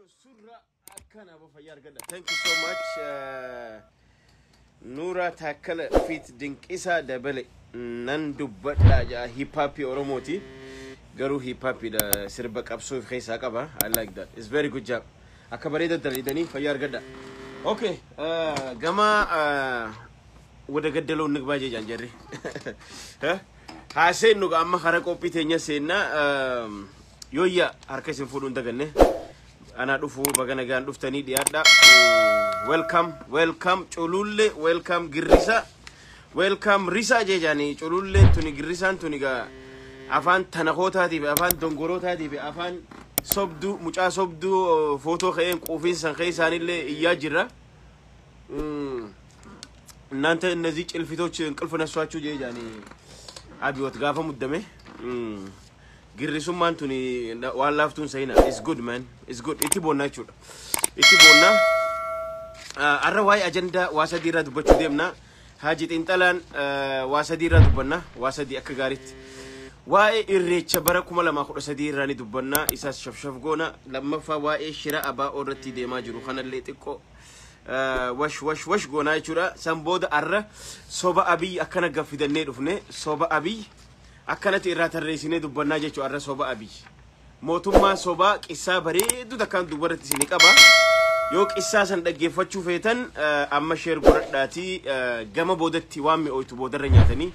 Surra akkana fayyaa argadha. Thank you so much. Nuura Taakkala Fiit Dinqisaa Dabale nan dubbadha jaa, hip hopii Oromooti. Garuu hip hopiidha, sirba qabsoo of keessaa qaba. I like that. It's very good job. Akka bareeda dalaydanii fayyaa argadha. Okay, gama ወደ ገደለው እንግባ jechaan jarri. Haaseennu amma kara qophii teenya seennaa. Yooyya, harka isin fuudhuun daganne. Anaa dhufuu, baga nagaan dhuftanii, dhiyaadha. Welcome, welcome cululle, welcome girrisa, welcome risaa jechaani. Cululleen tuni, girrisaan tuni gaa afaan tanakootaatiif, afaan dongorootaatiif, afaan sobduu, mucaa sobduu footoo ka'een quufinsan keessaanillee iyyaa jirra. እናንተ እነዚህ ጭልፊቶች እንቅልፍ ነሷችሁ jechaani abiyoot gaafa muddame. Girrisummaan tuni waan laaftuun sayina. Is good, man, is good. Itti boonnaa jechuudha, itti boonnaa. Arra waa'ee ajandaa waa sadii irraa dubbachuu deemna. Haaji Xiinxalaan waa sadii irraa dubbanna, waa sadii akka gaariitti. Waa'ee Irreecha bara 2013 irraa ni dubbanna, isaas shafshaf goona. Lammaffaa, waa'ee shira abaa'oo irratti deemaa jiru kanallee xiqqoo wash wash wash goonaa jechuudha. San booda arra soba Abiy akkana gaffidannee dhufne, soba Abiy akkanatti irraa tarreessinee dubbannaa jechuudha. Arra soba Abiy, mootummaa sobaa, qissaa bareedduu takkaan dubarratti isinii qaba. Yoo qissaa san dhaggeeffachuu feetan amma share godhadhaatii, gama boodatti waan mi'ooytu boodarra nyaatanii,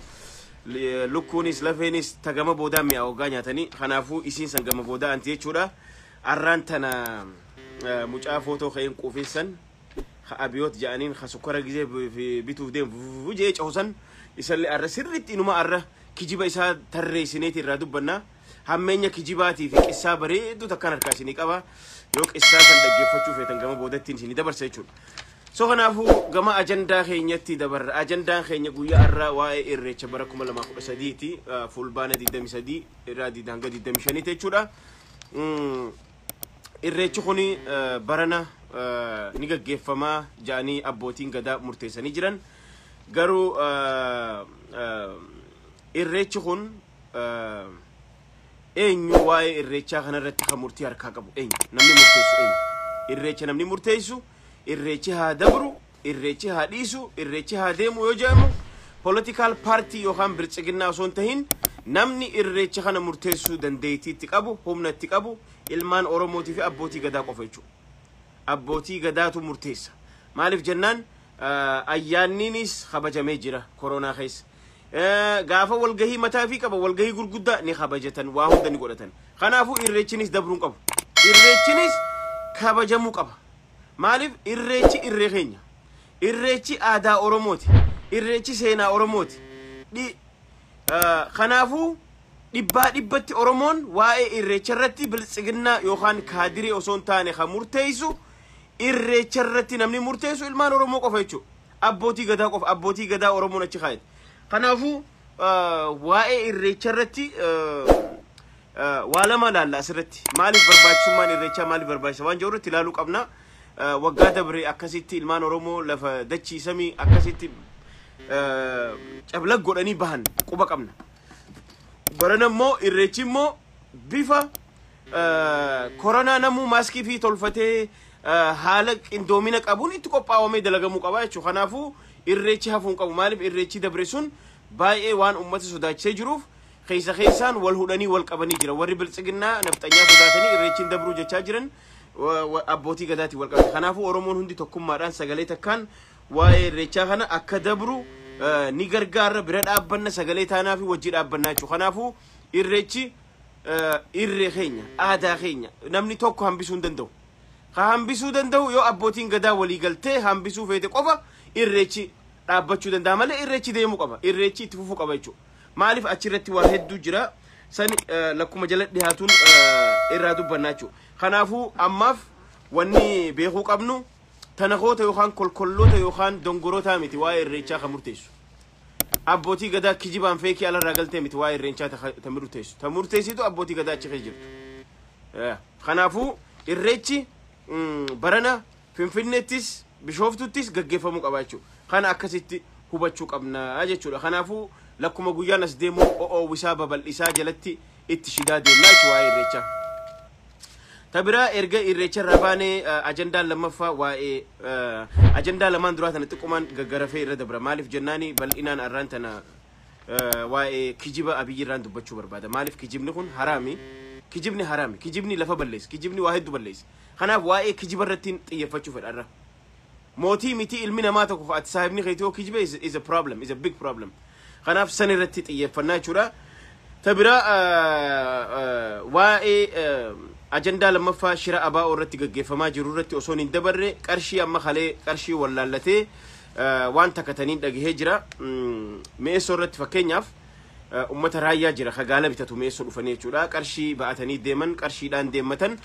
lukkuunis lafeenis ta gama boodaa mi'a hoggaa nyaatanii. Kanaafuu isiin san gama boodaa anti jechuudha. Arraan tana mucaa footoo ka'een quufinsan ka abiyoot jedhaniin, ka sukkara gizee bituuf deemu jee cahusan, isallee arra sirritti inuma arra kijiba isaa tarreessineeti irraa dubbanna. Hammeenya kijibaatii fi qissaa bareedduu takkaan harkaa isinii qaba. Yoo qissaa san dhaggeeffachuu feetan gama boodattiin isinii dabarsa jechuudha. So kanaafuu gama ajandaa keenyatti dabarra. Ajandaan keenya guyyaa har'aa waa'ee Irreecha bara 2013ti, fulbaana 23 irraa hanga 25 jechuudha. Irreechi kuni barana ni gaggeeffamaa jedhanii abbootiin gadaa murteessanii jiran. Garuu irreechi kun eenyu? Waa'ee irreechaa kanarratti kan murtii harkaa qabu eenyu? Namni murteessu eenyu? Irreecha namni murteessu, irreechi haa dabru, irreechi haa dhiisu, irreechi haa deemu yoo jedhamu, political party yookaan biltsiginnaa osoo hin tahin, namni irreecha kana murteessuu dandeettii qabu, humna itti qabu, ilmaan Oromootii fi abbootii gadaa qofa jechuudha. Abbootii gadaatu murteessa. Maaliif jennaan, ayyaanniinis kabajamee jira koronaa keessa. Gaafa walgahii mataa fi qaba, walgahii gurguddaa ni kabajatan, waa hunda ni godhatan. Kanaafuu irreechinis dabruun qabu. Irreechinis kabajamuu qaba. Maaliif? Irreechi irree keenya. Irreechi aadaa Oromooti. Irreechi seenaa Oromooti. Kanaafuu dhibbaa dhibbatti Oromoon waa'ee irreecha irratti biltsiginnaa yookaan kaadiree osoo hin taane, kan murteessu, irreecha irratti namni murteessu ilmaan Oromoo qofa jechuudha. Abbootii gadaa qofa, abbootii gadaa Oromoon achi kaayate. Kanaafuu waa'ee irreecha irratti waa lama laalla asirratti. Maaliif barbaachisummaan irreechaa, maaliif barbaachisa waan jiru irratti ilaaluu qabna. Waggaa dabre akkasitti ilmaan Oromoo lafa dachii samii akkasitti cablag godhanii bahan quba qabna. Barana immoo irreechi immoo bifa koronaa, namuu maaskii fi tolfatee, haala qindoomina qabuun itti qophaa'amee dalagamuu qaba jechuudha. Kanaafuu irreechi hafuu hin qabu. Maaliif? Irreechi dabre sun baay'ee waan uummata sodaachisee jiruuf, keessa keessaan wal hudhanii wal qabanii jira. Warri biltsiginnaa nafxanyaa sodaatanii irreechiin dabruu jechaa jiran abbootii gadaatiin wal qabate. Kanaafuu Oromoon hundi tokkummaadhaan sagalee takkaan waa'ee irreechaa kana akka dabru ni gargaarra, bira dhaabbanna, sagalee taanaa fi wajji dhaabbannaa jechuudha. Kanaafuu irreechi irree keenya, aadaa keenya, namni tokko hambisuu hin danda'u. Ka hambisuu danda'u yoo abbootiin gadaa walii galtee hambisuu feete qofa irreechi dhaabbachuu danda'a malee, irreechi deemuu qaba. Irreechi itti fufuu qaba jechuudha. Maaliif? Achirratti waa hedduu jira. Sani lakkuma jala dhiyaatuun irraa dubbannaa jechuudha. Kanaafuu ammaaf wanni beekuu qabnu, tanakoota yookaan kolkolloota yookaan dongoroota miti waa'ee irreechaa kan murteessu. Abbootii gadaa kijibaan feekii alarraa galtee miti waa'ee irreechaa ta murteessu. Ta murteessitu abbootii gadaa achi keessa jirtu. Kanaafuu irreechi barana Finfinneettis Bishooftuttis gaggeeffamuu qaba jechuudha. Kana akkasitti hubachuu qabna jechuudha. Kanaafuu lakkuma guyyaan as deemu o'oowwisaa babal'isaa jalatti itti shidaa deemnaa jechuudha waa'ee irreechaa. Ta biraa, erga Irreecha irraa baanee, ajandaan lammaffaa waa'ee ajandaa lamaan duraa tana xiqqumaan gaggarafee irra dabra. Maaliif jennaani, bal'inaan arraan tana waa'ee kijiba Abiyyi irraan dubbachuu barbaada. Maaliif, kijibni kun haraami. Kijibni haraami. Kijibni lafa balleessa. Kijibni waa hedduu balleessa. Kanaaf waa'ee kijiba irratti xiyyeeffachuu fedha irra. Mootii miti, ilmi namaa tokko ati saahibni keetii yoo kijibe is a problem, is a big problem. Kanaaf san irratti xiyyeeffannaa jechuudha. Ta biraa, waa'ee ajandaa lammaffaa shira ABO irratti gaggeeffamaa jiru irratti osoo hin dabarre, qarshii amma kalee qarshii wallaallatee waan takkatanii dhagahee jira. Mi'eessoo irratti fakkeenyaaf ummata Raayyaa jira ka gaala bitatu Mi'eessoo dhufanii jechuudha. Qarshii ba'atanii deeman, qarshiidhaan deemmatan,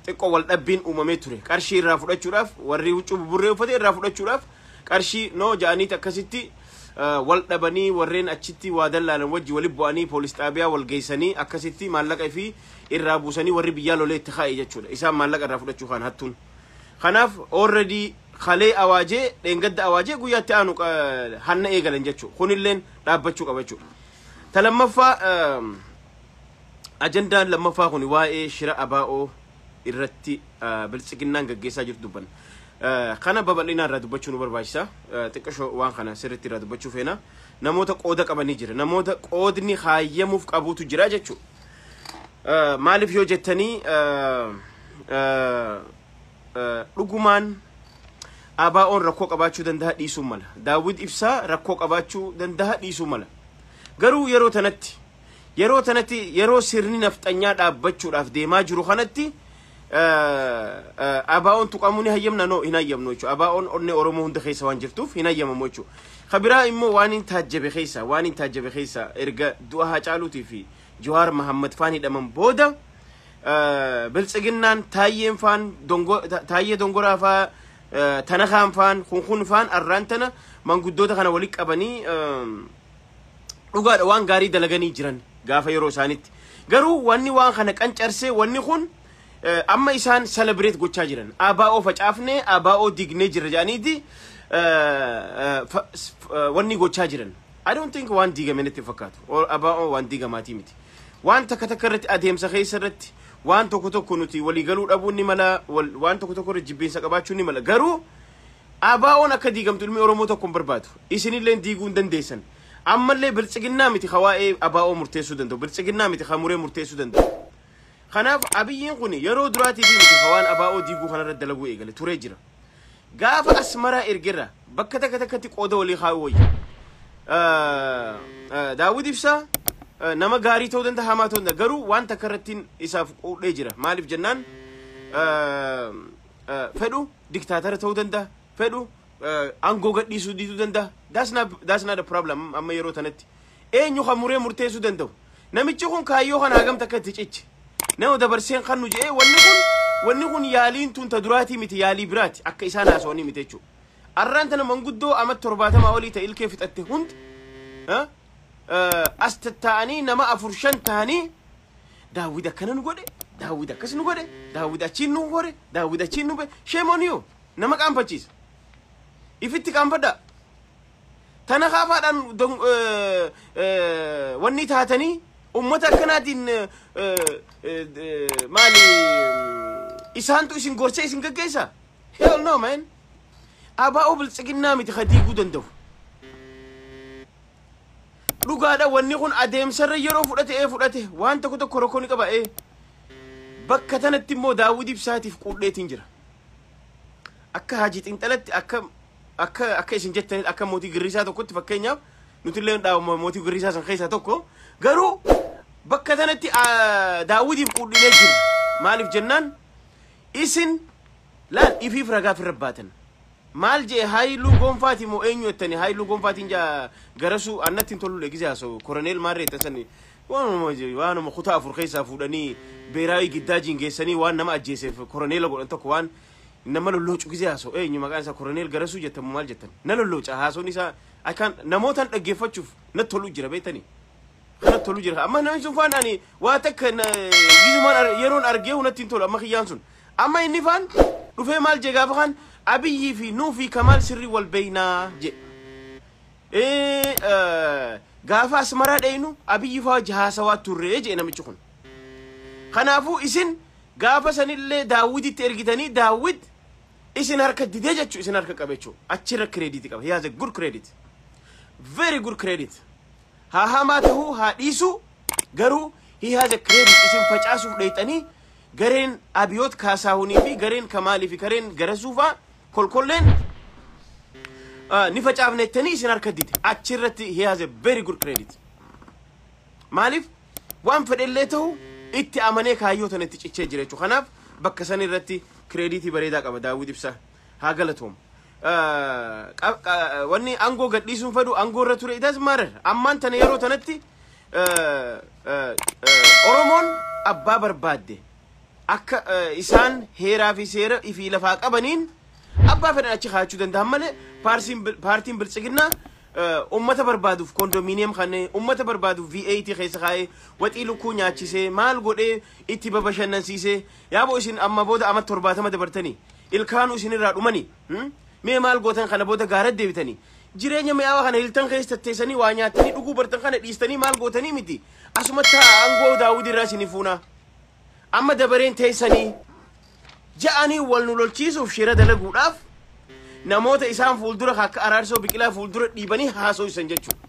xiqqoo wal dhabbiin uumamee ture. Qarshii irraa fudhachuudhaaf, warri huccuu buburree uffate irraa fudhachuudhaaf, qarshii noo ja'aniit akkasitti wal dhabanii, warreen achitti waa dallaalan wajji wali bu'anii, poolis xaabiyaa wal geessanii, akkasitti maallaqa fi irraa buusanii, warri biyyaa lolee itti kaa'e jechuudha. Isaan maallaqa irraa fudhachuu kan hattuun. Kanaaf already kalee awaajee, dheengadda awaajee, guyyaatti aanu hanna eegalan jechuudha. Kunilleen dhaabbachuu qaba jechuudha. Ta lammaffaa, ajandaan lammaffaa kun waa'ee shira ABO irratti Biltsiginnaan gaggeessaa jirtu dubbanna. Kana babal'inaan irraa dubbachuu nu barbaachisa. Xiqqashoo waan kana sirriitti irraa dubbachuu feena. Namoota qooda qabanii jira. Namoota qoodni haayyamuuf qabuutu jira jechuudha. Maaliif yoo jettanii, dhugumaan ABO'n rakkoo qabaachuu danda'a, dhiisuu mala. Daawwid Ibsaa rakkoo qabaachuu danda'a, dhiisuu mala. Garuu yeroo tanatti yeroo sirni nafxanyaa dhaabbachuudhaaf deemaa jiru kanatti ABO'n tuqamuu ni hayyamna? No, hin hayyamnu jechuudha. ABO'n onnee Oromoo hunda keessa waan jirtuuf hin hayyamamu jechuudha. Kabiraa immoo waan hin taajjabe keessa, erga du'a Haacaaluutii fi Jawaar Mahammad faan hidhaman booda, Biltsiginnaan Taayyeen faan, Taayyee Dongoraa faa, Tanakaan faan kun faan arraan tana manguddoota kana walitti qabanii, dhugaadha, waan gaarii dalaganii jiran gaafa yeroo isaanitti. Garuu wanni waan kana qancarsee, wanni kun amma isaan celebrate gochaa jiran. ABO facaafnee, ABO dignee jira jedhaniiti wanni gochaa jiran. I don't think waan diigame natti fakkaatu. ABO waan diigamaatii miti. Waan takka takka irratti, adeemsa keessa irratti, waan tokko tokko nuti waliigaluu dhabuun ni mala, waan tokko tokko irratti jibbiinsa qabaachuun ni mala. Garuu ABO'n akka diigamtu ilmi Oromoo tokko hin barbaadu. Isinillee diiguu hin dandeessan. Ammallee Biltsiginnaa miti ka waa'ee ABO murteessuu danda'u. Biltsiginnaa miti ka muree murteessuu danda'u. Kanaaf Abiyyiin kun yeroo duraatiif miti ka waan ABO diiguu kanarra dalaguu eegale, turee jira. Gaafa Asmaraa ergerra bakka takka takkatti qooda walii kaa'uu wayya. Daawwid Ibsaa nama gaarii ta'uu danda'a, hamaa ta'uu danda'a. Garuu waan takka irratti isaaf quudhee jira. Maaliif jennaan, fedhu diktaatara ta'uu danda'a, fedhu aangoo gadhiisuu dhiisuu danda'a. That's not a problem amma yeroo tanatti. Eenyu kan muree murteessuu danda'u? Namichi kun kaayyoo kana hagam takka itti ciche? Nama dabarseen kan nu jedhee, wanni kun yaaliin tun ta duraatii miti, yaalii biraati akka isaan haasawanii miti jechuudha. Arraan tana manguddoo ama 70 olii ta'e ilkee fixatte hundi as tatta'anii, nama afur shan ta'anii, Daawwid akkana nu godhe, Daawwid akkas nu godhe, Daawwid achiin nu godhe, Daawwid achiin nu godhe. Shame on you. Nama qaanfachiisa. Ifitti qaanfadhaa. Tana kaafaadhaan wanni taatanii ummata akkanaatiin maali isaantu isin gorsee isin gaggeessa? Hell no, man. ABO Biltsiginnaa miti ka diiguu danda'u. Dhugaadha, wanni kun adeemsarra yeroo fudhate, ee fudhate, waan tokko tokko rakkoo ni qaba ee. Bakka tanatti immoo Daawwid Ibsaatiif quudheetiin jira. Akka Haajii Xinxalatti, akka isin jettanitti, akka mootii girrisaa tokkotti, fakkeenyaaf nuti illee dhaabuma mootii girrisaa san keessaa tokko, garuu bakka tanatti Daawwidiif quudhinee jira. Maaliif jennaan, isin laal ifiif ragaa ofirra baatan. Maal jee Haayiluu Gonfaati moo eenyu jettani, Haayiluu Gonfaatiin jaa garasuu annatti hin tolule gizee haasa'u, koroneel maarree jettan sani, waanuma kutaa afur keessaa fuudhanii beeraawii giddaajiin geessanii waan nama ajjeeseef koroneela godhan tokko, waan nama lolloocu gizee haasa'u, eenyu maqaan isaa, koroneel Garasuu jettamu maal jettan, na lollooca haasawni isaa. Akkaan namootaan dhaggeeffachuuf natti tolu jira, beektanii kanatti tolu jira. Amma namni sun faan ani waa takka gizumaan yeroon argee natti hin tolu. Amma kiyyaan sun amma inni faan dhufee maal jee gaafa kan Abiyyii fi nuu fi Kamaal sirrii wal beeynaa je. Gaafa Asmaraa dheeynu Abiyyi faa wajji haasawaa turree jee namichi kun. Kanaafuu isin gaafa sanillee Daawwiditti ergitanii, Daawwid isin harka didee jechuu, isin harka qabe jechuu. Achirra credit qaba. He has a good credit, very good credit. Haa hamaa tahuu haa dhiisuu, garuu he has a credit. Isin facaasuuf dheeyxanii, gareen Abiyoot Kaasaahunii fi gareen Kamaalii fi gareen Garasuufaa kolkolleen ni facaafne jettanii isin harka dide. Achirratti he has a very good credit. Maaliif, waan fedhellee ta'u itti amanee kaayyoo tana itti cichee jira jechuudha. Kanaaf bakka san irratti credit bareedaa qaba. Daawwit Ibsaa haa galatoomu. Wanni aangoo gadhiisuun fedhu, aangoo irra ture, it matter. Ammaan tana yeroo tanatti Oromoon abbaa barbaadde akka isaan heeraa fi seera ifii lafaa qabaniin abbaa fedhan achi kaa'achuu danda'an malee, paartiin Biltsiginnaa ummata barbaaduuf condominium kanneen ummata barbaaduuf V8 keessa kaa'ee, waxii lukkuu nyaachisee, maal godhee, itti babashannansiisee, yaaboo isin amma booda ama 70 dabartanii, ilkaanuu isinirraa dhumanii, mee maal gootan? Kana booda gaara deebitanii jireenya mi'aawaa kana Hilton keessa tetteessanii waa nyaattanii dhuguu bartan kana dhiistanii maal gootanii miti. Asumatti aangoo Daawud irraa isinii fuunaa, amma dabareen teessanii ja'anii wal nu lolchiisuuf shira dalaguudhaaf namoota isaan fuuldura akka Araarsoo Biqilaa fuuldura dhiibanii haasoo isan jechuudha.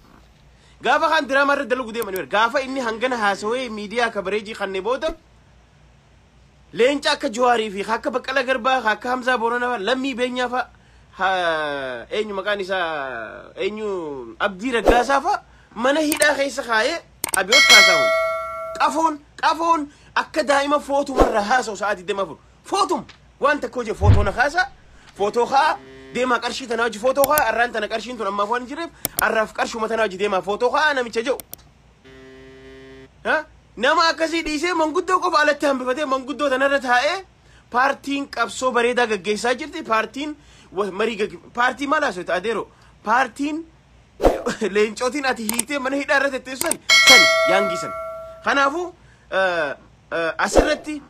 Gaafa kan diraamaa irra dalagu deemanii, gaafa inni hangana haasawee miidiyaa kabareejii kannee booda, leenca akka Jawaarii fi akka Baqqala Garbaa, akka Hamzaa Booranaa, Lammii Beenyaa fa'a, eenyu maqaan isaa eenyu, Abdii Raggaasaa fa'a mana hidhaa keessa kaayee, Abiyoot Kaasaahun qafoon qafoon akka daa'ima footumarra haasa'u sa'aatii 24 footum waan takka hojii footoo na kaasa, footoo kaa deemaa, qarshii tanaa hojii footoo kaa, arraan tana qarshiin tun ammaaf waan hin jirreef arraaf qarshuma tanaa hojii deemaa footoo kaa namicha jedhu. Nama akkasii dhiisee manguddoo qofa alatti hambifatee, manguddoo tanarra taa'ee paartiin qabsoo bareedaa gaggeessaa jirti. Paartiin marii, paartii maal haasofte adeero? Paartiin leencootiin ati hiitee mana hidhaa irra tetteessu san san yaangisan. Kanaafuu asirratti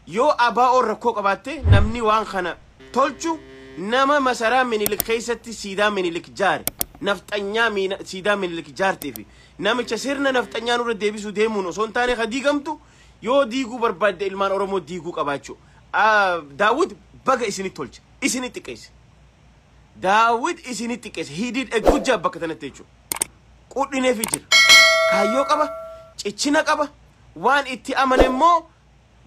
yoo ABO'n rakkoo qabaatte, namni waan kana tolchu nama masaraa Minilik keessatti siidaa Minilik jaare, nafxanyaa siidaa Minilik jaartee fi namicha sirna nafxanyaa nurra deebisuu deemuun osoo hin taane, ka diigamtu yoo diiguu barbaadde ilmaan Oromoo diiguu qabaachuu. Daawud baga isinitti tolche, isinitti xiqqeesse. Daawud isinitti xiqqeesse. He did a good job bakka tanatti jechuudha. Qudhineefi jira. Kaayyoo qaba, cichina qaba, waan itti amane immoo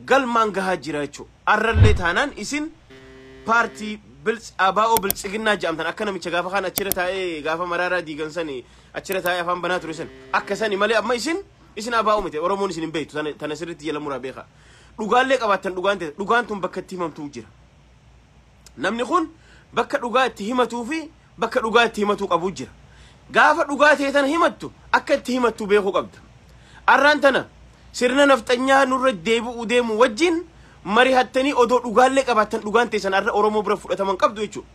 galmaan gahaa jira jechuudha. Arrallee taanaan isin paartii ABO Biltsiginnaa jedhamtan akka namicha gaafa kaan achirra taa'ee, gaafa Maraaraa diigan sani achirra taa'ee afaan banaa ture san, akka sani malee amma isin ABO miti. Oromoon isin hin beektu. Tana sirriitti jala muraa beekaa. Dhugaallee qabaattan, dhugaan ta'e, dhugaan tun bakka itti himamtuu jira. Namni kun bakka dhugaa itti himatuu fi bakka dhugaa itti himatuu qabu jira. Gaafa dhugaa ta'e tana himattu, akka itti himattu beekuu qabda. Arraan tana sirna nafxanyaa nurra deebi'uu deemu wajjin mari'attanii odoo dhugaallee qabaattan, dhugaan teessan arra Oromoo bira fudhataman qabdu jechuudha.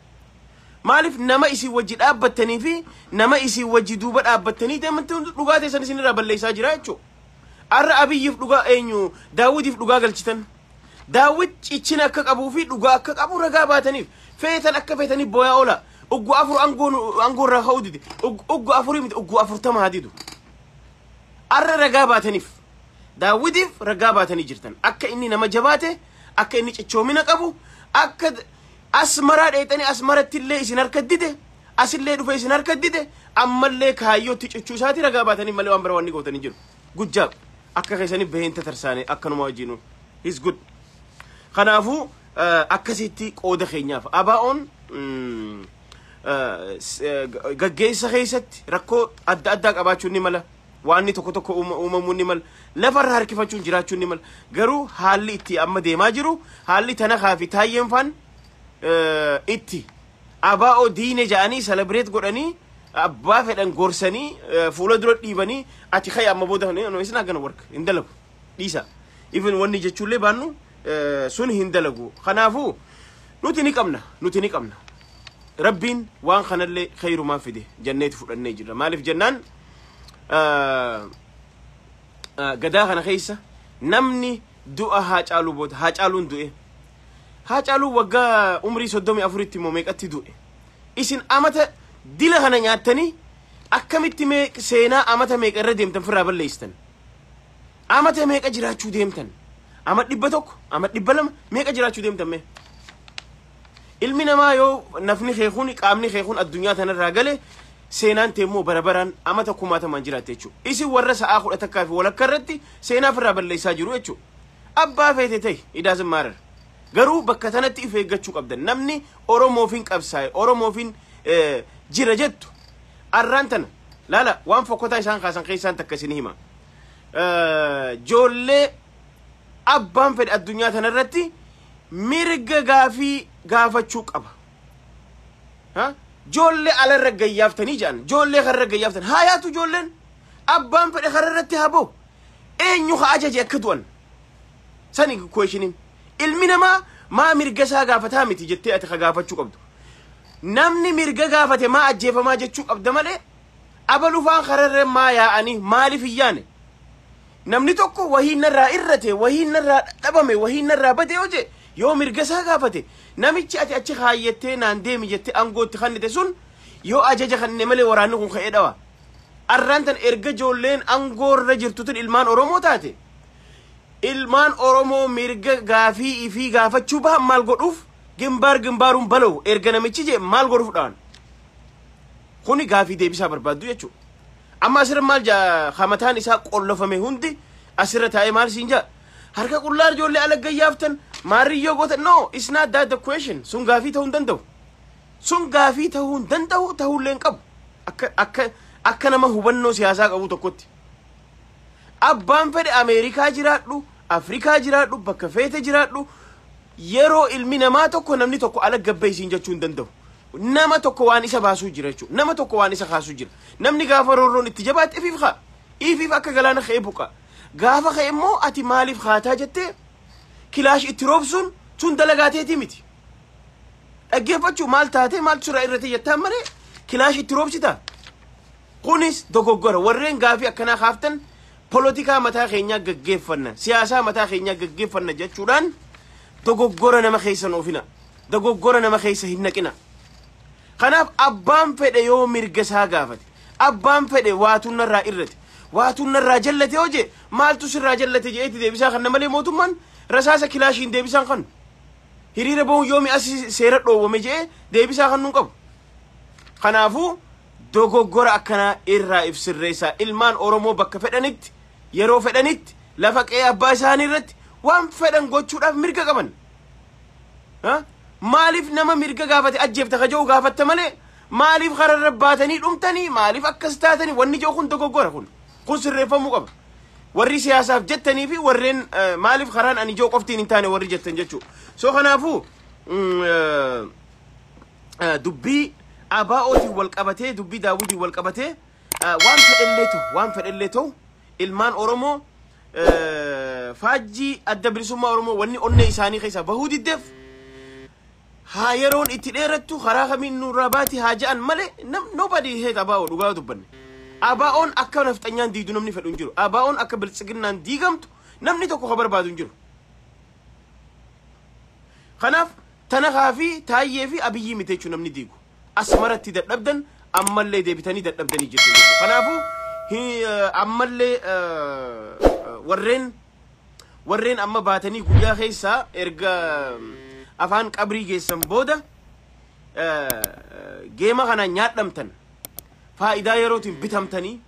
Maaliif, nama isin wajji dhaabbattanii fi nama isin wajji duuba dhaabbattanii deemantu dhugaa teessan isin irraa balleessaa jira jechuudha. Arra Abiyyiif dhugaa, eenyu, Daawwidiif dhugaa galchitan. Daawwid cichina akka qabuu fi dhugaa akka qabu ragaa baataniif feetan akka feetanii booyaa oola. Uggu 4 aangoo irraa ka'uu dide. Uggu afurii miti, uggu 40 haa didu. Arra ragaa baataniif. Daawwidiif ragaa baatanii jirtan. Akka inni nama jabaate, akka inni cichoomina qabu, akka Asmaraa dheexanii Asmaratti illee isin harka dide, asillee dhufe isin harka dide, ammallee kaayyootti cichuu isaati ragaa baatanii malee waan bira wanni gootanii jiru. Good job. Akka keessanii baheen tatarsaane akkanuma wajjinu. He's good. Kanaafuu akkasitti qooda keenyaaf ABO'n gaggeessa keessatti rakkoo adda addaa qabaachuun ni mala. Waanni tokko tokko uumamuun ni mala. Lafarra harkifachuun jiraachuun ni mala. Garuu haalli itti amma deemaa jiru, haalli Tanakaa fi Taayyeen faan itti ABO diine ja'anii celebrate godhanii, abbaa fedhan gorsanii fuula dura dhiibanii, ati kaya amma booda, no, it's not gonna work. Hin dalagu, dhiisa. Even wanni jechuullee baannu sun hin dalagu. Kanaafuu nuti ni qabna, nuti ni qabna. Rabbiin waan kanallee khayrumaa fide janneeti fudhannee jirra. Maaliif jennaan, gadaa kana keessa namni du'a Haacaaluu booda, Haacaaluun du'e, Haacaaluu waggaa umrii 34tti immoo meeqatti du'e? Isin amata dila kana nyaattanii akkamitti mee seenaa amata meeqa irra deemtan firraa balleessitan? Amata meeqa jiraachuu deemtan? Ama 100, ama 200, meeqa jiraachuu deemtan mee? Ilmi namaa yoo nafni kee kun, qaamni kee kun addunyaa tanarraa gale, seenaan tee immoo bara baraan amata kumaatamaan jiraatte jechuudha. Isin warra sa'aa 11 fi walakka irratti seenaa ofirraa balleessaa jiru jechuudha. Abbaa feete ta'e, it doesn't matter. Garuu bakka tanatti if eeggachuu qabdan. Namni Oromoofin qabsaa'e, Oromoofin jira jettu arraan tana laala, waan fokkotaa isaan kaasan keessaan takka isin hima. Joollee abbaan fedhe addunyaa tanarratti mirga gaafii gaafachuu qaba. Joollee alarra gayyaaftanii jedhan, joollee karra gayyaaftan haa yaatu, joolleen abbaan fedhe karra irratti haa ba'u. Eenyu haa ajaje akka du'an? Sani questioniin. Ilmi namaa maa mirga isaa gaafataa miti jettee ati ka gaafachuu qabdu. Namni mirga gaafate maa ajjeefamaa jechuu qabda malee, abalufaan kararra maa yaa'anii maaliif hin yaane? Namni tokko wahii narraa irrate, wahii narraa dhabame, wahii narraa bade yoo jee, yoo mirga isaa gaafate, namichi ati achi kaayyattee naan deemi jettee aangootti kannite sun yoo ajaja kanne malee waraanni kun ka'ee dhawa. Arraan tan erga ijoolleen aangoorra jirtu tun ilmaan Oromoo taate, ilmaan Oromoo mirga gaafii ifii gaafachuu bahan maal godhuuf gimbaar gimbaaruun bala'u erga namichi jee maal godhuuf dhawan? Kuni gaafii deebisaa barbaaddu jechuudha. Amma asirra maal jaa? Hamataan isaa qollofame hundi asirra taa'ee maal siin jaa? Harka qullaa ijoollee ala gayyaaftan maarriyyoo goota. No, it's not that the question. Sun gaafii ta'uu hin danda'u. Sun gaafii ta'uu hin danda'u, ta'uullee hin qabu. Akka nama hubannoo siyaasaa qabu tokkotti. Abbaan fedhe Ameerikaa jiraadhu, Afrikaa jiraadhu, bakka feete jiraadhu, yeroo ilmi namaa tokko, namni tokko ala gabbeessiin jechuu hin danda'u. Nama tokko waan isa baasuu jira jechuudha. Nama tokko waan isa kaasuu jira. Namni gaafa roorroon itti jabaatte ifiif kaa. Ifiif akka galaana ka'ee buqa. Gaafa ka'e immoo ati maaliif kaataa jettee kilaash itti roobsuun sun dalagaateetii miti. Dhaggeeffachuu maal taatee, maaltu sirraa irratti jettaan malee kilaash itti roobsita. Kunis dogoggora. Warreen gaafii akkanaa kaaftan, polotikaa mataa keenyaa gaggeeffanna, siyaasaa mataa keenyaa gaggeeffanna jechuudhaan dogoggora nama keessa hin oofina. Dogoggora nama keessa hin naqina. Kanaaf abbaan fedhe yoo mirga isaa gaafate, abbaan fedhe waatuun narraa irrate, waatuun narraa jallate yoo jee, maaltu sirraa jallate jeetti deebisaa kan malee mootummaan rasaasa kilaashiin deebisaan kan hiriira bahuun yoomi as seera dhoowwame jee deebisaa kan nuun qabu. Kanaafuu dogoggora akkanaa irraa if sirreessaa. Ilmaan Oromoo bakka fedhanitti, yeroo fedhanitti, lafa qe'ee abbaa isaanii irratti waan fedhan gochuudhaaf mirga qaban. Maaliif nama mirga gaafate ajjeefta ka jedhu gaafatta malee, maaliif kararra baatanii dhumtanii, maaliif akkas taatanii wanni jedhu kun dogoggora, kun sirreeffamuu qaba. Warri siyaasaaf jettanii fi warreen maaliif karaan ani ijoo qoftiin hin taane warri jettan jechuudha. So kanaafuu dubbii ABO'tiin wal qabatee, dubbii Daawwitiin wal qabatee, waan fedhellee ta'u, waan fedhellee ta'u, ilmaan Oromoo faajjii Adda Bilisummaa Oromoo wanni onnee isaanii keessaa bahuu diddeef, haa yeroon itti dheerattu, karaa kamiin nurraa baati haa ja'an malee, nobody hate ABO. Dhugaa dubbanne. ABO'n akka nafxanyaan diidu namni fedhu hin jiru. ABO'n akka biltsiginnaan diigamtu namni tokko ka barbaadu hin jiru. Kanaaf Tanakaa fi Taayyee fi Abiyyii miti jechuun namni diigu. Asmaratti dadhabdan, ammallee deebitanii dadhabdanii jirtu jechuudha. Kanaafuu ammallee warreen amma baatanii guyyaa keessaa erga afaan qabrii geessan booda geema kana nyaadhamtan, faayidaa yerootiin bitamtanii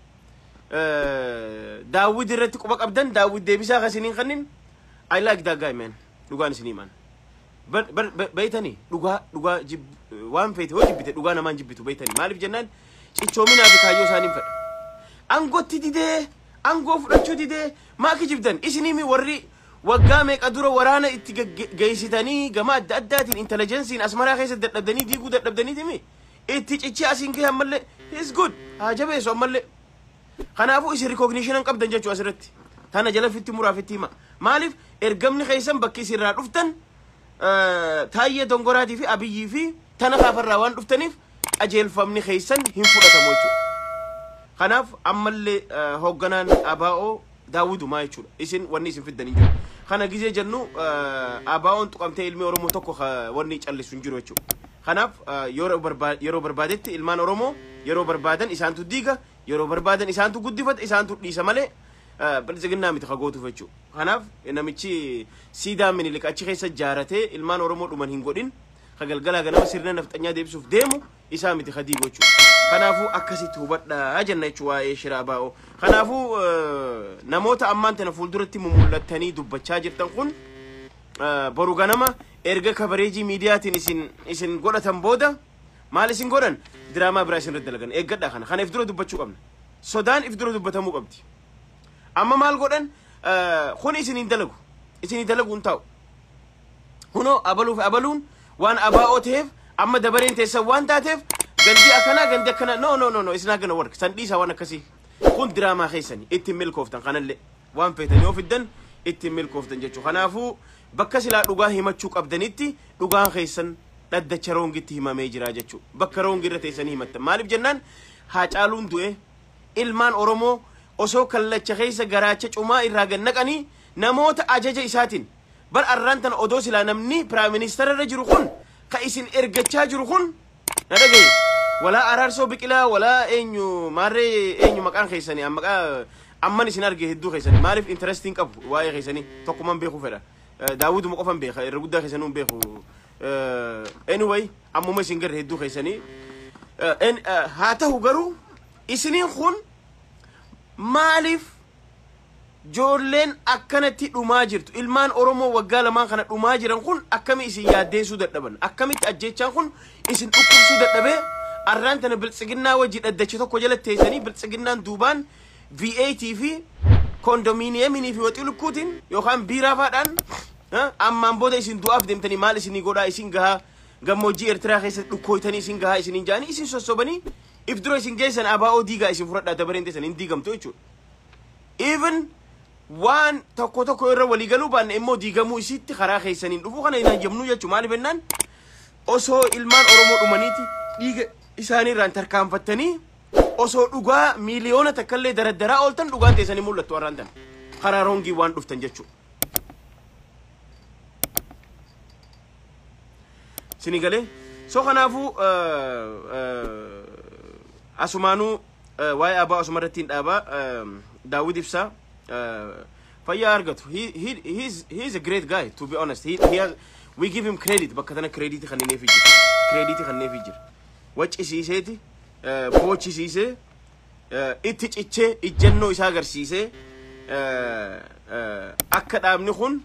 Daawwid irratti quba qabdan, Daawwid deebisaa kasiniin kannin. I like that guy, man. Dhugaan isinii man beeytanii, dhugaa dhugaa waan feete hoo jibbite, dhugaa namaan jibbitu beeytanii. Maaliif jennaan, cichoominaa fi kaayyoo isaaniin fedha. Angootti didee, angoo fudhachuu didee, maa kijibdan isinii? Warri waggaa meeqa dura waraana itti geessitanii, gama adda addaatiin intelligenceiin Asmaraa keessa dadhabdanii, diiguu dadhabdanii itti cichii asiin gahe, ammallee is good, haa jabeessu ammallee. Kanaafuu isin recognition qabdan jechuu asirratti. Tana jala fitti muraa fitti hima. Maaliif ergamni keessan bakki isinirraa dhuftan Taayyee Dongoraatii fi Abiyyii fi tana kaafarraa waan dhuftaniif qajeelfamni keessan hin fudhatamu jechuudha. Kanaaf ammallee hoogganaan ABO Daawwidumaa jechuudha. Isin wanni isin fiddan hin jiru. Kana gizee jennu ABO'n tuqamtee ilmi Oromoo tokko wanni callisu hin jiru jechuudha. Kanaaf yeroo barbaadetti ilmaan Oromoo yeroo barbaadan isaantu diiga, yeroo barbaadan isaantu guddifata, isaantu dhiisa malee Biltsiginnaa miti ka gootuuf jechuudha. Kanaaf namichi siidaa Minilik achi keessa jaaratee ilmaan Oromoo dhuman hin godhin, ka galgalaa ganama sirna nafxanyaa deebisuuf deemu isaa miti ka diigu jechuudha. Kanaafuu akkasitti hubadhaa jenna jechuudha waa'ee shira abaa'oo. Kanaafuu namoota ammaan tana fuulduratti mumul'attanii dubbachaa jirtan kun, boru ganama erga coverage miidiyaatiin isin godhatan booda maal isin godhan? Diraamaa biraa isin irra dalagan eeggadhaa. Kana if dura dubbachuu qabna. Sodaan if dura dubbatamuu qabdi. Amma maal godhan? Kun isin hin dalagu, isin hin dalagu hin taa'u. Hunoo abaluuf abaluun waan abaa'oo ta'eef, amma dabareen teessan waan taateef, gandi akkanaa, gandi akkanaa, no, no, no, no, isin gonna work san dhiisa. Waan akkasii kun diraamaa keessani ittiin milkooftan. Kanallee waan feetan yoo fiddan ittiin milkooftan jechuudha. Kanaafuu bakka silaa dhugaa himachuu qabdanitti dhugaan keessan dhaddacha wrongitti himamee jira jechuudha. Bakka wrong irra teessanii himattan. Maaliif jennaan, Haacaaluun du'e, ilmaan Oromoo osoo kallacha keessa garaacha cumaa irraa gad naqanii namoota ajaja isaatiin bar arraan tana odoo silaa namni prime ministera irra jiru kun ka isin ergachaa jiru kun, na dhagaye, walaa Araarsoo Biqilaa, walaa eenyu maarree eenyu maqaan keessanii, maqaa amman isin arge hedduu keessanii maaliif interestiin qabu waa'ee keessanii tokkuman beekuu fedha. Daawwiduma qofan beeka, irra guddaa keessanii hin beeku. Anyway, ammuma isin garre hedduu keessanii haa ta'u, garuu isiniin kun maaliif joolleen akkanatti dhumaa jirtu, ilmaan Oromoo waggaa 2n kana dhumaa jiran kun akkami isin yaaddeessuu dadhaban? Akkamitti ajjechaan kun isin dhukkubsuu dadhabee arraan tana Biltsiginnaa wajji dhaddacha tokko jala teessanii, Biltsiginnaan duubaan V8 fi kondominiyeminii fi waxii lukkuutiin yookaan biiraa faadhaan ammaan booda isin du'aaf deemtanii maal isinii godhaa, isin gahaa, gammoojjii Eertiraa keessatti dhukkooytanii isin gahaa isiniin jaanii isin sossobanii if dura isin geessan, abaa'oo diigaa isin fudhadhaa, dabareen teessan hin diigamtu jechuudha. Even waan tokko tokko irra walii galuu baanne immoo diigamuu isitti karaa keessaniin dhufuu kana hin hayyamnuu jechuudha. Maaliif jennaan, osoo ilmaan Oromoo dhumaniiti dhiiga isaanii irraan tarkaanfattanii, osoo dhugaa 1 miiliyoona daraddaraa ooltan, dhugaan teessanii mul'attu har'aan tana. Karaa wrongii waan dhuftan jechuudha. Sini galee? So kanaafuu asumaanuu waa'ee abbaa asuma irratti hin dhaabaa. Daawwid Ibsaa fayyaa argatu. He is a great guy, to be honest. We give him credit. Bakka tana credit kanneefii jira. Credit kanneefii jira. Waccisiiseeti, boochisiisee, itti cichee, ijjannoo isaa agarsiisee, akka dhaabni kun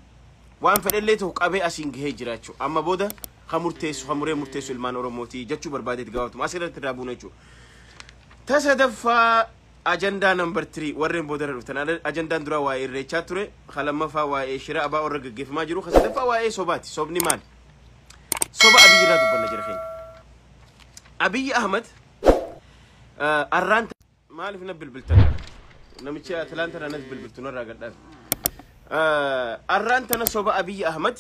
waan fedhellee ta'u qabee asiin gahee jira jechuudha. Amma booda ka murteessu, ka muree murteessu ilmaan Oromooti jechuu barbaadeeti gabaabtuma. Asirratti irraa buuna jechuudha. Tasadaffaa, ajandaa number 3, warreen boodarra dhuftan, ajandaan duraa waa'ee Irreechaa ture, ka lammaffaa waa'ee shira abaa warra gaggeeffamaa jiru, ka sadaffaa waa'ee sobaati. Sobni maali? Soba Abiyyi irraa dubbanna jira keenya. Abiyyi Ahmad arraan maaliif na bilbiltan? Namichi Atlaanta irraa nas bilbiltu narraa gadhaaf. Arraan tana soba Abiyyi Ahmad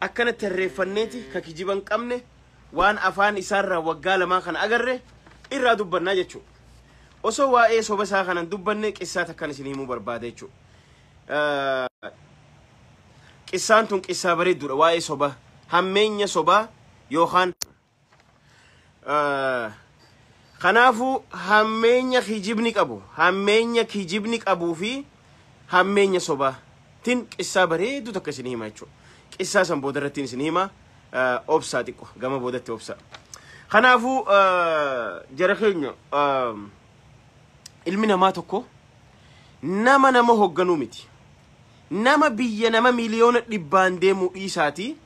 akkana tarreeffanneeti ka kijiban qabne, waan afaan isaarraa waggaa 2 kana agarre irraa dubbannaa jechuudha. Osoo waa'ee soba isaa kanan dubbanne, qissaa takkan isin himuu barbaada jechuudha. Qissaan tun qissaa bareedduudha, waa'ee soba, hammeenya sobaa yookaan kanaafuu hammeenya kijibni qabu, hammeenya kijibni qabuu fi hammeenya sobaa tin qissaa bareedduu takka isin hima jechuudha. Qissaa san booda irratti isin hima, obsaa xiqqo gama boodatti obsaa. Kanaafuu jara keenya, ilmi namaa tokko nama hoogganuu miti. Nama biyya nama 100 miiliyoonaan deemuu dhiisaati.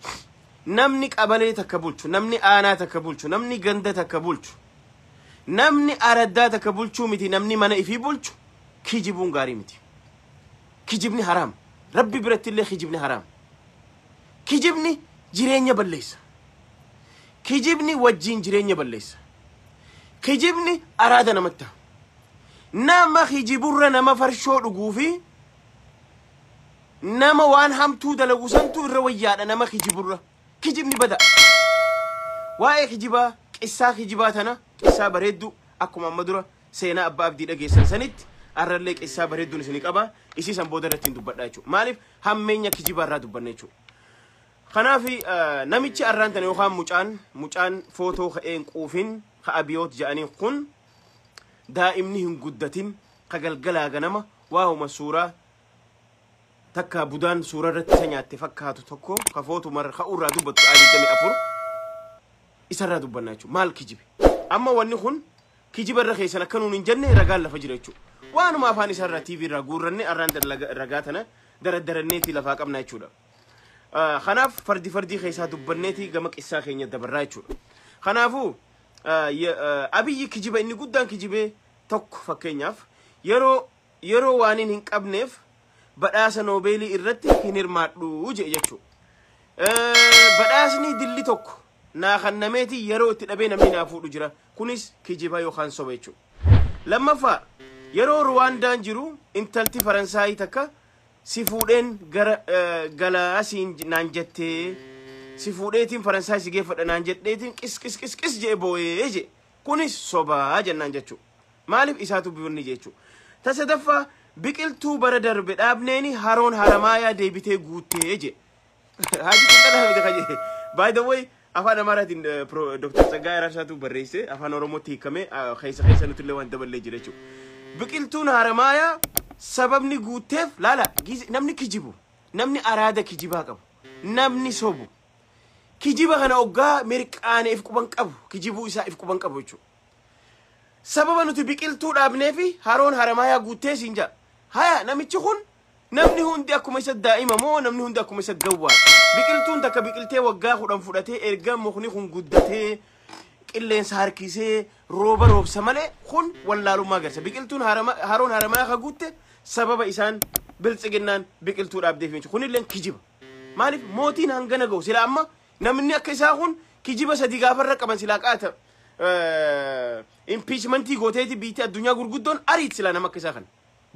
Namni qabalee takka bulchu, namni aanaa takka bulchu, namni ganda takka bulchu, namni araddaa takka bulchuu miti, namni mana ifii bulchu kijibuun gaarii miti. Kijibni haraam. Rabbi biratti illee kijibni haraam. Kijibni jireenya balleessa. Kijibni wajjiin jireenya balleessa. Kijibni araada namatti ta'a. Nama kijiburra nama farshoo dhuguu fi nama waan hamtuu dalagu santu irra wayyaadha nama kijiburra. Kijibni bada. Waa'ee kijibaa, qissaa kijibaa tana, qissaa bareedduu akkuma amma dura seenaa abbaa abdii dhageessan sanitti arrallee qissaa bareedduun isinii qaba. Isii san booda irratti hin dubbadha jechuudha. Maaliif? Hammeenya kijibaa irraa dubbanna jechuudha. Kanaaf namichi arraan tana yookaan mucaan footoo ka'een quufin ka Abiyoot jedhaniin kun, daa'imni hin guddatin ka galgalaa ganama Waa'uma suuraa takka budaan suura irratti isa nyaatte fakkaatu tokko kafootu marra ka'uurraa dubbatu A24 isarraa dubbanna jechuudha. Maal kijibe? Amma wanni kun kijiba irra keessan akka nuun hin jenne ragaan lafa jira jechuudha. Waanuma afaan isaarraa TV irraa guurranne arraan ragaa tana daraddaranneeti lafaa qabna jechuudha. Kanaaf fardi fardii keessaa dubbanneeti gama qissaa keenya dabarraa jechuudha. Kanaafuu Abiyyi kijiba inni guddaan kijibee tokko, fakkeenyaaf, yeroo waan hin qabneef badhaasa noobeelii irratti hin hirmaadhu jedhe jechuudha. Badhaasni dilli tokko naa kennameeti yeroo itti dhabee namni naa fuudhu jira. Kunis kijiba yookaan soba jechuudha. Lammaffaa, yeroo Ruwaandaan jiru intalti Faransaayii takka si fuudheen gara galaa siin naan jettee, si fuudheetiin Faransaay si geeffadha naan jedheetiin qis qis qis qis jedhe boo'ee jedhe. Kunis sobaa jennaan jechuudha. Maaliif isaatu bifni jechuudha. Ta sadaffaa, biqiltuu bara darbe dhaabneeni haroon Haramaayaa deebitee guuttee jedhe. Haji xiqqaa miti kaje. By the way, afaan Amaaraatiin Dr. Tsaggaayee Araarsaatu barreesse, afaan Oromootti hiikamee keessa keessa nutillee waan daballee jira jechuudha. Biqiltuun Haramaayaa sababni guutteef, laala, namni kijibu, namni araada kijibaa qabu, namni sobu, kijiba kana oggaa mirqaane if quban qabu, kijibuu isaa if quban qabu jechuudha. Sababa nuti biqiltuu dhaabnee fi haroon Haramaayaa guuttee siin jaa. Haya, namichi kun namni hundi akkuma isa daa'ima moo namni hundi akkuma isa gawwaa? Biqiltuun takka biqiltee waggaa 10 fudhatee erga mukni kun guddatee qilleensa harkisee rooba roobsa malee, kun wallaalummaa agarsiisa. Biqiltuun haroon Haramaayaa ka guutte sababa isaan biltsiginnaan biqiltuu dhaabdeef jechuudha. Kunillee kijiba. Maaliif mootiin hangana ga'u sila amma namni akka isaa kun kijiba sadi gaafarra qaban silaa qaata. Impeachmentii gooteeti biitti addunyaa gurguddoon ariit silaa nama akka isaa kana.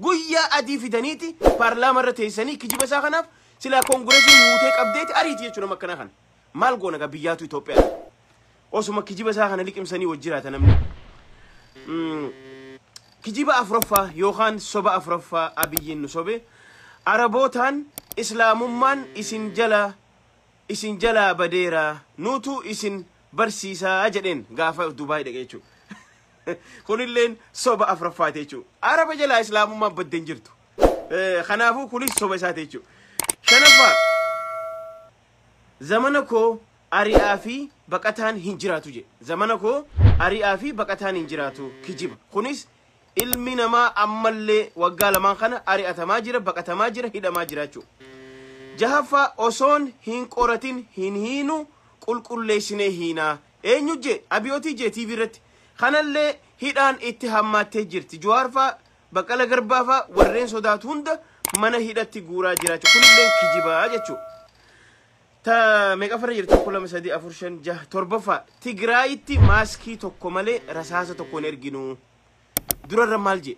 Guyyaa adii fidaniiti paarlaama irra teessanii kijiba isaa kanaaf silaa koongiresiin muutee qabdeeti ariiti jechuudha nama akkanaa kana. Maal goona gaa, biyyaatu Itoophiyaa. Osuma kijiba isaa kana liqimsanii wajji jiraata namni. Kijiba afuraffaa yookaan soba afuraffaa Abiyyiin nu sobe, Arabootaan islaamummaan isin jalaa badeera, nuutu isin barsiisaa jedheen gaafa Dubaay dhaqe jechuudha. Kunilleen soba afuraffaati jechuudha. Araba jalaa islaamummaan baddeen jirtu. Kanaafuu kunis soba isaati jechuudha. Shanaffaa, zamana koo ari'aa fi baqataan hin jiraatu jedhe. Zamana koo ari'aa fi baqataan hin jiraatu, kijiba. Kunis ilmi namaa ammallee waggaa lamaan kana ari'atamaa jira, baqatamaa jira, hidhamaa jira jechuudha. Jahaffaa, osoon hin qoratin hin hiinu, qulqulleessinee hiinaa. Eenyu jee? Abiyootii jee TV irratti. Kanallee hidhaan itti hammaattee jirti. Jawaarfaa, Baqqala Garbaafaa warreen sodaatu hunda mana hidhatti guuraa jira jechuudha. Kunillee kijibaa jechuudha. Ta meeqa farra jirti? Tokko, lama, sadii, afur, shan, jaha, torbaffaa. Tigraayitti maaskii tokko malee rasaasa tokko hin erginu. Durarra maal jee?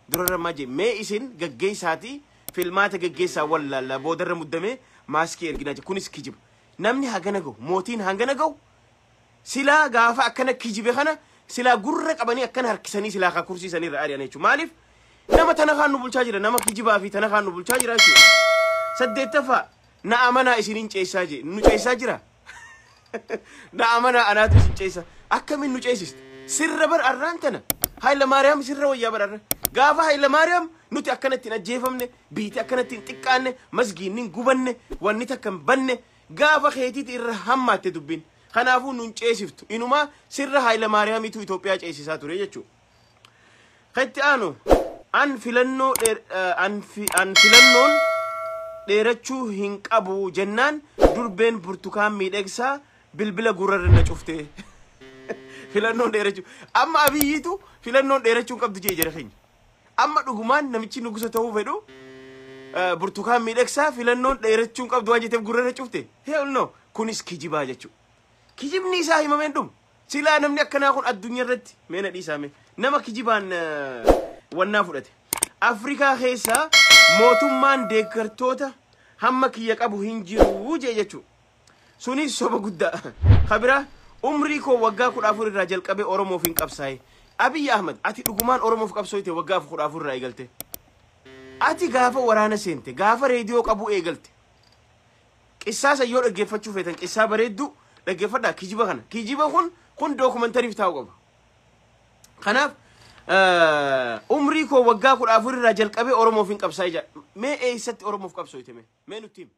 Durarra maal jee? Mee isin gaggeessaatii filmaata gaggeessaa wallaallaa, boodarra muddamee maaskii erginaa jee. Kunis kijiba. Namni hagana gahu, mootiin hangana gahu, silaa gaafa akkana kijibe kana silaa gurra qabanii akkana harkisanii silaa kaa kursiisanii irra ari'an jechuudha. Maaliif nama tana kaan nu bulchaa jira, nama kijibaa fi tana kaan nu bulchaa jira jechuudha. Saddeettaffaa, na amanaa isiniin ceessaa jee, nu ceessaa jira. Na amanaa anaatu isin ceessa. Akkamiin nu ceesista? Sirra bar arraan tana. Haayila Maariyaam sirra wayyaa bar arra. Gaafa Haayila Maariyaam nuti akkanatti hin ajjeefamne, biiti akkanatti hin xiqqaanne, masgiinni hin gubanne, wanni takka hin banne, gaafa keetiiti irra hammaatte dubbiin. Kanaafuu nun ceesiftu. Inumaa sirra Haayila Maariyaamitu Itoophiyaa ceesisaa ture jechuudha. Kan itti aanu, an filannoon dheerachuu hin qabu jennaan durbeen Burtukaan Miidhagsaa bilbila gurrarra na cufte. Filannoon dheerachuu. Amma Abiyyiitu filannoon dheerachuu hin qabdu jee jara keenya. Amma dhugumaan namichi nugusa ta'uu fedhu Burtukaan Miidhagsaa filannoon dheerachuu hin qabdu waan jetteef gurrarra cufte. Hell no. Kunis kijibaa jechuudha. Kijibni isaa himameen dhumu. Silaa namni akkanaa kun addunyaa irratti mee na dhiisaa mee. Nama kijibaan wannaa fudhate. Afrikaa keessaa mootummaan deeggartoota hamma kiyya qabu hin jiru jee jechuudha. Sunis soba guddaa. Kabira umrii koo waggaa 14 irraa jalqabee Oromoof hin qabsaa'e. Abiyyi Ahmad, ati dhugumaan Oromoof qabsooyte waggaa 14 irraa eegalte? Ati gaafa waraana seente, gaafa reediyoo qabuu eegalte. Qissaasa yoo dhaggeeffachuu feetan, qissaa bareedduu dhaggeeffadhaa kijiba kana. Kijiba kun dookumantariif taa'u qaba. Kanaaf Umrii koo waggaa 14 irraa jalqabee Oromoof hin qabsaa'e jedha. Mee eessatti Oromoof qabsooyte mee? Mee nutti himi.